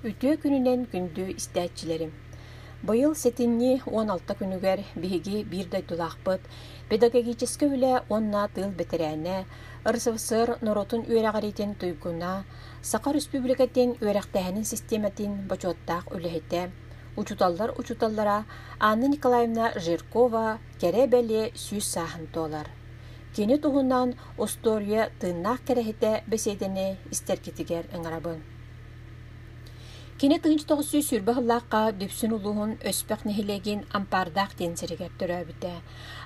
Үтүө күнүнэн күндү истээччилэрим! Быйыл сэтинньи 16 күнүгэр биһиги биир дойдулаахпыт, педагогическай үлэ уонна тыыл бэтэрээнэ, РСФСР норуотун үөрэҕириитин туйгуна, Саха Өрөспүүбүлүкэтин үөрэхтээһинин систиэмэтин бочуоттаах үлэһитэ, учууталлар учууталлара Анна Николаевна Жиркова кэрэ-бэлиэ 100 сааһын туолар. Кини туһунан устуоруйа тыыннаах кэрэһитэ бэсиэдэни истэргитигэр ыҥырабын. Кини 1920 сыллаахха Дүпсүн улууһун Өспөх нэһилиэгин Ампаардаах диэн сиригэр төрөөбүтэ.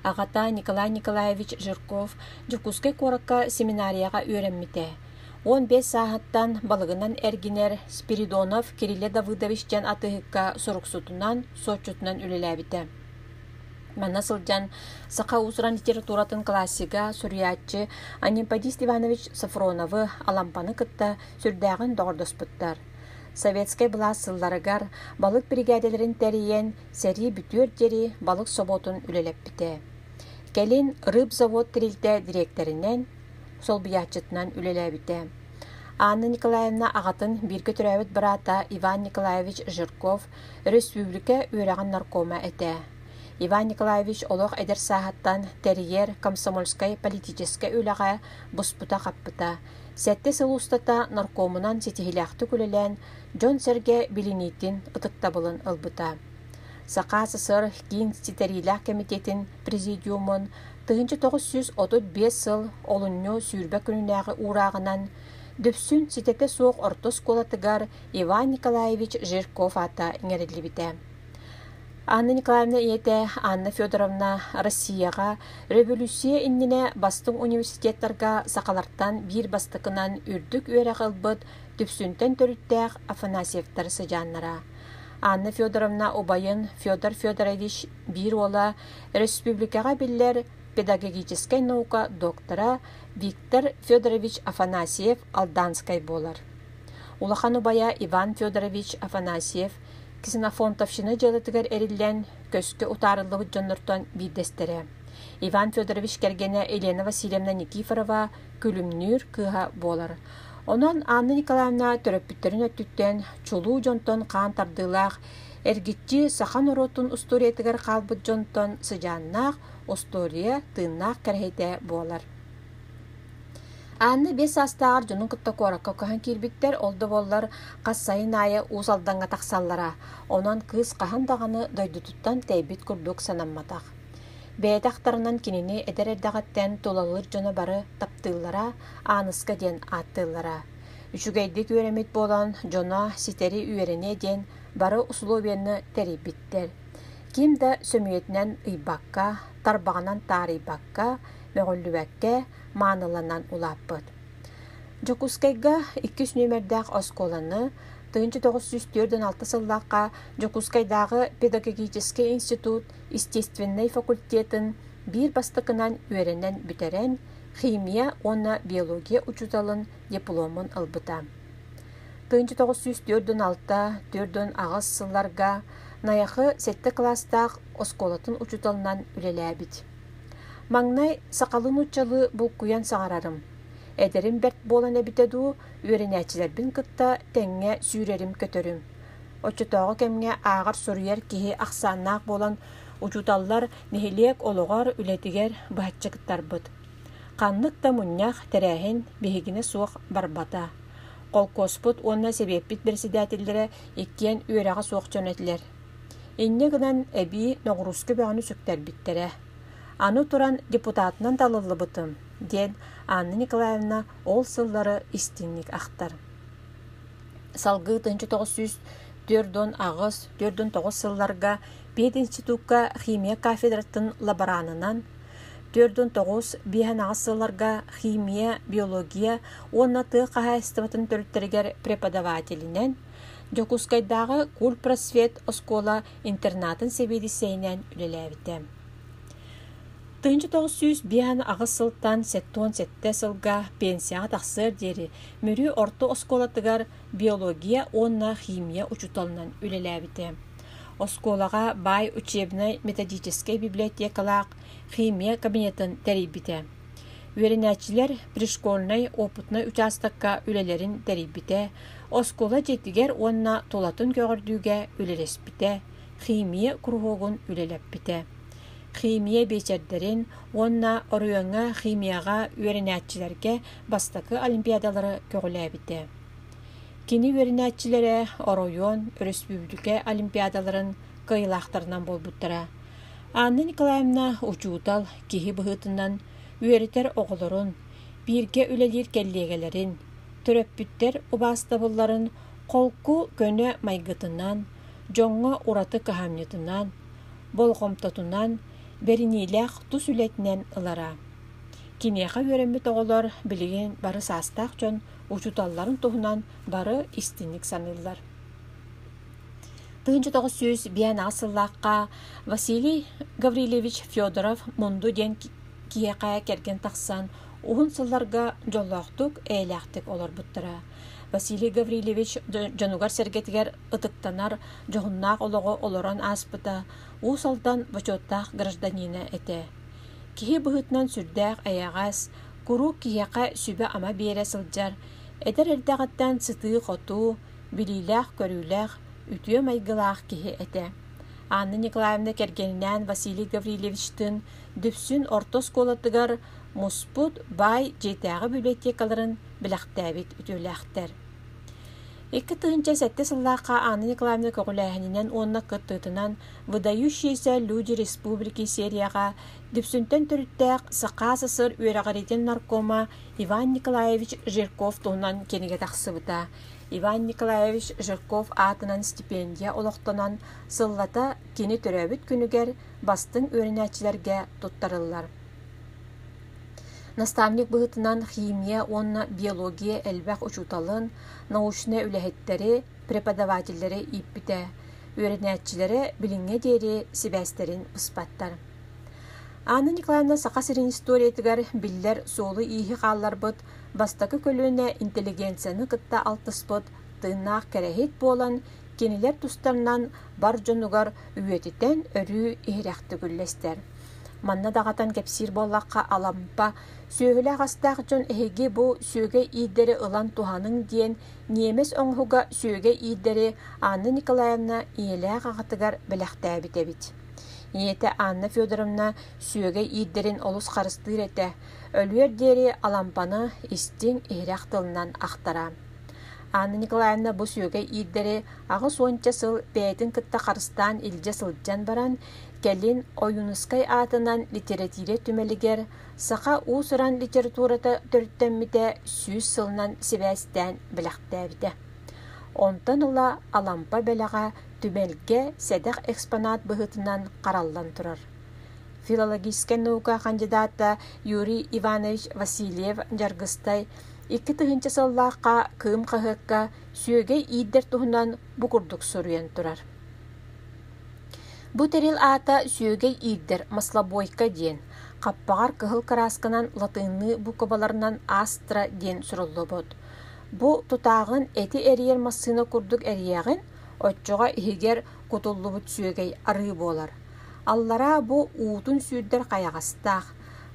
Аҕата Николай Николаевич Жирков Дьокуускай куоракка семинарияҕа үөрэммитэ. 15 сааһыттан балыгынан эргинэр Спиридонов Кириллэ Давыдович диэн атыыһыкка суруксутунан, суотчутунан үлэлээбитэ. Манна сылдьан саха уус-уран литературатын классига, суруйааччы Анемподист Иванович Софроновы, Алампаны кытта сүрдээҕин доҕордоспуттар. Советскай былаас сылларыгар балык биригээдэлэрин тэрийэн, сэрии бүтүөр диэри балык собуотун үлэлэппитэ. Кэлин рыбзавод тэрилтэ дириэктэринэн, солбуйааччытынан үлэлээбитэ. Анна Николаевна аҕатын бииргэ төрөөбүт быраата Иван Николаевич Жирков өрөспүүбүлүкэ үөрэҕин наркома этэ. Иван Николаевич олох эдэр сааһыттан тэрийэр комсомольскай политическай үлэҕэ буспута-хаппыта. Сэттэ сыл устата наркомунан ситиһиилээхтик үлэлээн, дьон-сэргэ билиниитин, ытыктабылын ылбыта. Саха СССР Киин ситэриилээх кэмитиэтин президиумун 1935 сыл олунньу 20 күнүнээҕи уурааҕынан Дүпсүн ситэтэ суох орто оскуолатыгар Иван Николаевич Жирков аата иҥэриллибитэ. Анна Николаевна ийэтэ Анна Федоровна Россияҕа революция иннинэ бастыҥ университеттарга сахалартан биир бастакынан үрдүк үөрэх ылбыт Дүпсүнтэн төрүттээх Афанасьевтар сыдьааннара. Анна Федоровна убайын Федор Федорович биир уола республикаҕа биллэр педагогическай наука доктора Виктор Федорович Афанасьев Алданскай буолар. Улахан убайа Иван Федорович Афанасьев Ксенофонтовщина дьыалатыгар эриллэн, көскө утаарыллыбыт дьоннортон биирдэстэрэ. Иван Федорович кэргэнэ Елена Васильевна Никифорова Күлүмнүүр кыыһа буолар. Онон Анна Николаевна төрөппүттэрин өттүттэн чулуу дьонтон хаан тардыылаах, эргиччи саха норуотун устуоруйатыгар хаалбыт дьонтон сыдьааннаах устуоруйа тыыннаах кэрэһитэ буолар. Анна 5 саастааҕар дьонун кытта куоракка көһөн киирбиттэр, ол да буоллар хас сайын аайы Уус Алдаҥҥа тахсаллара, онон кыыс хаһан даҕаны дойдутуттан тэйбит курдук санамматах. Бэйэтэ ахтарынан кинини эдэр эрдэҕиттэн тулалыыр дьоно бары таптыыллара, Ааныска диэн ааттыыллара. Үчүгэйдик үөрэммит буолан, дьоно ситэри үөрэниэ диэн бары усулуобуйаны тэрийбиттэр. Ким да сөмүйэтинэн ыйбакка, тарбаҕынан таарыйбакка, мөҕүллүбэккэ, мааныланан улааппыт. Дьокуускайга иккис нүөмэрдээх оскуоланы 1946 сыллаахха Дьокуускайдааҕы педагогическай институт естественнэй факультетын биир бастакынан үөрэнэн бүтэрэн, химия уонна биология учууталын дипломун ылбыта. 1946-48 сылларга Найахы сэттэ кылаастаах оскуолатын учууталынан үлэлээбит. Маҥнай сахалыы-нууччалыы булкуйан саҥарарым. Эдэрим бэрт буолан эбитэ дуу, үөрэнээччилэрбин кытта тэҥҥэ сүүрэрим-көтөрүм. Оччотооҕу кэмҥэ ааҕар-суруйар киһи ахсааннаах буолан, учууталлар нэһилиэк олоҕор, үлэтигэр быһаччы кыттарбыт. Ханнык да мунньах, тэрээһин биһигинэ суох барбата. Холкуоспут уонна сэбиэппит бэрэссэдээтэллэрэ иккиэн үөрэҕэ суох дьон этилэр. Инньэ гынан эбии ноҕурууска бөҕөнү сүктэрбиттэрэ. Аны туран депутатынан талыллыбытым, диэн Анна Николаевна ол сыллары истиҥник ахтар. Салгыы 1948-49 сылларга пединститукка химия кафедратын лаборанынан, 49-58 сылларга химия, биология уонна тыа хаһаайыстыбатын төрүттэригэр преподавателинэн, Дьокуускайдааҕы культпросвет оскуола интернатын сэбиэдиссэйинэн үлэлээбитэ. 1958 сылтан 77 сылга пенсияҕа тахсыар диэри Мүрү орто оскуолатыгар биология уонна химия учууталынан үлэлээбитэ. Оскуолаҕа баай учебнай методическай библиотекалаах химия кабинетын тэрийбитэ. Үөрэнээччилэр пришкольнай опытнай учаастакка үлэлэрин тэрийбитэ, Оскуола дьиэтигэр уонна тулатын көҕөрдүүгэ үлэлэспитэ, химия куруһуогун үлэлэппитэ. Химия биэчэрдэрин уонна оройуоҥҥа химияҕа үөрэнээччилэргэ бастакы олимпиадалары көҕүлээбитэ. Кини үөрэнээччилэрэ оройуон, өрөспүүбүлүкэ олимпиадаларын кыайыылаахтарынан буолбуттара. Анна Николаевна учуутал киһи быһыытынан үөрэтэр оҕолорун, бииргэ үлэлиир кэллиэгэлэрин, төрөппүттэр убаастабылларын холку көнө майгытынан, дьоҥҥо ураты кыһамньытынан, болҕомтотунан, бэриниилээх тус үлэтинэн ылара. Киниэхэ үөрэммит оҕолор билигин бары саастаах дьон учууталларын туһунан бары истиҥник саныыллар. 1958 сыллаахха Василий Гаврильевич Федоров Мунду диэн киһиэхэ кэргэн тахсан уһун сылларга дьоллоохтук, эйэлээхтик олорбуттара. Василий Гаврильевич дьонугар-сэргэтигэр ытыктанар дьоһуннаах олоҕу олорон ааспыта, Уус Алдан бочуоттаах гражданина этэ. Киһи быһыытынан сүрдээх эйэҕэс, куруук киһиэхэ сүбэ-ама биэрэ сылдьар, эдэр эрдэҕиттэн сытыы-хотуу, билиилээх-көрүүлээх, үтүө майгылаах киһи этэ. Анна Николаевна кэргэнинээн Василий Гаврильевичтыын Дүпсүн орто оскуолатыгар муспут баай дьиэтээҕи библиотекаларын бэлэхтээбит үтүөлээхтэр. 2007 сыллаахха Анна Николаевна көҕүлээһининэн уонна кыттыытынан «Выдающиеся люди республики» серияҕа Дүпсүнтэн төрүттээх Саха СССР үөрэҕириитин наркома Иван Николаевич Жирков туһунан кинигэ тахсыбыта. Иван Николаевич Жирков аатынан стипендия олохтонон, сыллата кини төрөөбүт күнүгэр бастыҥ үөрэнээччилэргэ туттарыллар. Наставник быһыытынан химия уонна биология элбэх учууталын, научнай үлэһиттэри, преподавателлэри ииппитэ. Үөрэнээччилэрэ билиҥҥэ диэри сибээстэрин быспаттар. Анна Николаевна Саха сирин историятыгар биллэр суолу-ииһи хаалларбыт бастакы көлүөнэ интеллигенцияны кытта алтыспыт тыыннаах кэрэһит буолан, кинилэр тустарынан бар дьонугар үйэтитэн өрүү иһирэхтик үллэстэр. Манна даҕатан кэпсиир буоллахха, Алампа сүөһүлээх-астаах дьон эһиги бу сүөгэй иирдэри ылан туһаныҥ диэн ньиэмэс оҥоһуга сүөгэй иирдэри Анна Николаевна ийэлээх аҕатыгар бэлэхтээбит эбит. Ийэтэ Анна Федоровна сүөгэй иирдэрин олус харыстыыр этэ, өлүөр диэри Алампаны истиҥ, иһирэх тылынан ахтара. Анна Николаевна бу сүөгэй иирдэри 80 сыл бэйэтин кытта харыстаан илдьэ сылдьан баран, кэлин Ойуунускай аатынан литэрэтиирэ түмэлигэр саха уус-уран литературата төрүттэммитэ 100 сылынан сибээстээн бэлэхтээбитэ. Онтон ыла Алампа бэлэҕэ түмэлгэ сэдэх экспонат быһыытынан хараллан турар. Филологическай наука кандидата Юрий Иванович Васильев-Дьаргыстай 2000 сыллаахха Кыым хаһыакка сүөгэй иирдэр туһунан бу курдук суруйан турар. Бу тэрил аата сүөгэй иирдэр маслобойка диэн, хаппаҕар кыһыл кыраасканан латыынныы буукубаларынан «Астра» диэн суруллубут. Бу тутааҕын эти эрийэр массыына курдук эрийэҕин, оччоҕо иһигэр кутуллубут сүөгэй арыы буолар. Аллараа бу уутун сүүрдэр хайаҕастаах.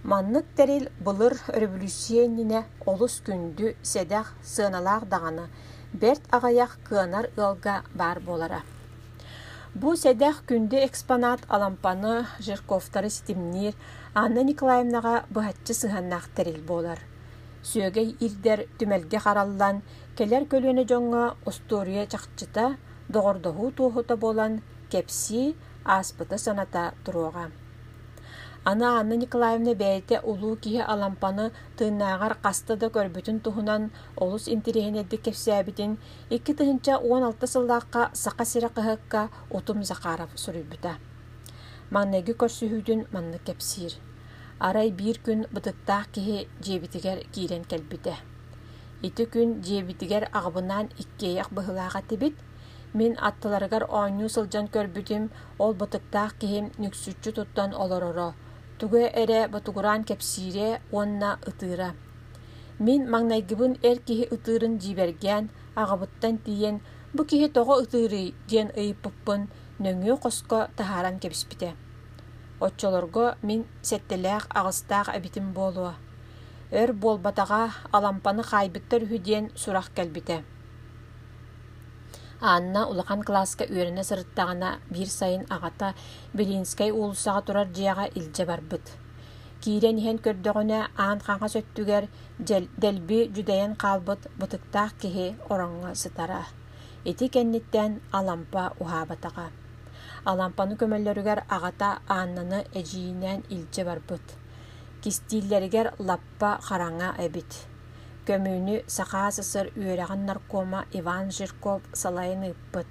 Маннык тэрил былыр өрөбөлүүссүйэ иннинэ олус күндү, сэдэх, сыаналаах даҕаны, бэрт аҕыйах кыанар ыалга баар буолара. Бу сэдэх күндү экспонат Алампаны, Жирковтары ситимниир Анна Николаевнаҕа быһаччы сыһыаннаах тэрил буолар. Сүөгэй ирдэр түмэлгэ хараллан, кэлэр көлүөнэ дьоҥҥо остуоруйа чахчыта, доҕордоһуу туоһута буолан кэпсии, ааспыты саната туруоҕа. Аны Анна Николаевна бэйэтэ улуу киһи Алампаны тыыннааҕар хаста да көрбүтүн туһунан олус интэриэһинэйдик кэпсээбитин 2016 сыллаахха Саха сирэ хаһыакка Утум Захаров суруйбута. Маҥнайгы көрсүһүүтүн маннык кэпсиир: Арай биир күн бытыктаах киһи дьиэбитигэр киирэн кэлбитэ. Ити күн дьиэбитигэр аҕабынаан иккиэйэх быһыылаах этибит. Мин аттыларыгар оонньуу сылдьан көрбүтүм, ол бытыктаах киһим нүксүччү туттан олороро, тугу эрэ ботугураан кэпсиирэ уонна ытыыра. Мин маҥнайгыбын эр киһи ытыырын дьиибэргээн, аҕабыттан тиийэн «Бу киһи тоҕо ытыырый?» диэн ыйыппыппын нөҥүө хоско таһааран кэбиспитэ. Оччолорго мин сэттэлээх-аҕыстаах эбитим буолуо. Өр буолбатаҕа, Алампаны хаайбыттар үһү диэн сурах кэлбитэ. Анна улахан кылааска үөрэнэ сырыттаҕына биир сайын аҕата Белинскэй уулуссаҕа турар дьиэҕэ илдьэ барбыт. Киирэн иһэн көрдөҕүнэ аан хаҥас өттүгэр дэлби дьүдэйэн хаалбыт бытыктаах киһи ороҥҥо сытара. Ити кэнниттэн Алампа уһаабатаҕа. Алампаны көмөллөрүгэр аҕата Аннаны эдьиийинээн илдьэ барбыт. Кистииллэригэр лаппа хараҥа эбит. Көмүүнү Саха СССР үөрэҕин наркома Иван Жирков салайан ыыппыт.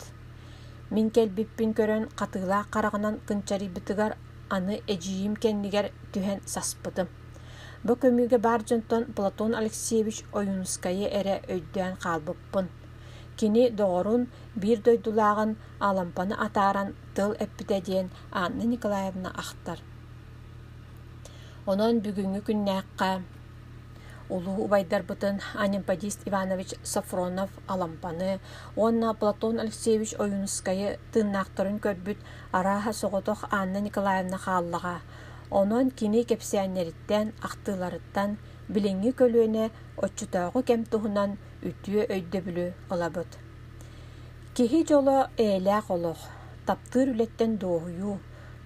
Мин кэлбиппин көрөн хатыылаах хараҕынан кынчарыйбытыгар аны эдьиийим кэннигэр түһэн саспытым. Бу көмүүгэ баар дьонтон Платон Алексеевич Ойуунускайы эрэ өйдөөн хаалбыппын. Кини доҕорун, биир дойдулааҕын Алампаны атааран тыл эппитэ диэн Анна Николаевна ахтар. Онон бүгүҥҥү күннээххэ Улуу убайдарбытын Анемподист Иванович Софронов Алампаны уонна Платон Алексеевич Ойуунускайы тыыннаахтарын көрбүт арааһа соҕотох Анна Николаевна хааллаҕа. Онон кини кэпсээннэриттэн, ахтыыларыттан билиҥҥи көлүөнэ оччотооҕу кэм туһунан үтүө өйдөбүлү ылабыт. Киһи дьоло эйэлээх олох, таптыыр үлэттэн дуоһуйуу,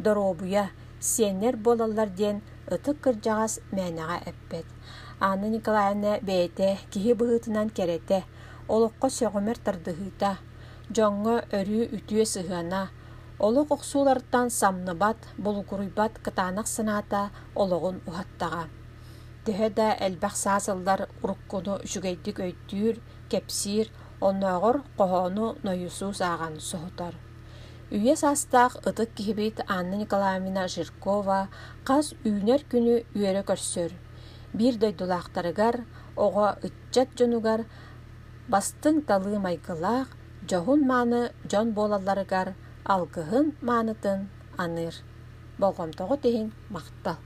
доруобуйа, сиэннэр буолаллар диэн ытык кырдьаҕас мээнэҕэ эппэт. Анна Николаевна бэйэтэ киһи быһыытынан кэрэтэ, олоххо сөҕүмэр тардыһыыта, дьоҥҥо өрүү үтүө сыһыана, олох охсууларыттан самныбат, булгуруйбат кытаанах санаата олоҕун уһаттаҕа. Төһө да элбэх саас ыллар уруккуну үчүгэйдик өйдүүр, кэпсиир, оннооҕор хоһоону нойосуус ааҕан соһутар. Үйэ саастаах ытык киһибит Анна Николаевна Жиркова хас үүнэр күнү үөрэ көрсөр. Биир дойдулаахтарыгар, оҕо, ыччат дьонугар бастыҥ талыы майгылаах, дьоһун-мааны дьон буолалларыгар алгыһын маанытын аныыр. Болҕомтоҕут иһин махтал!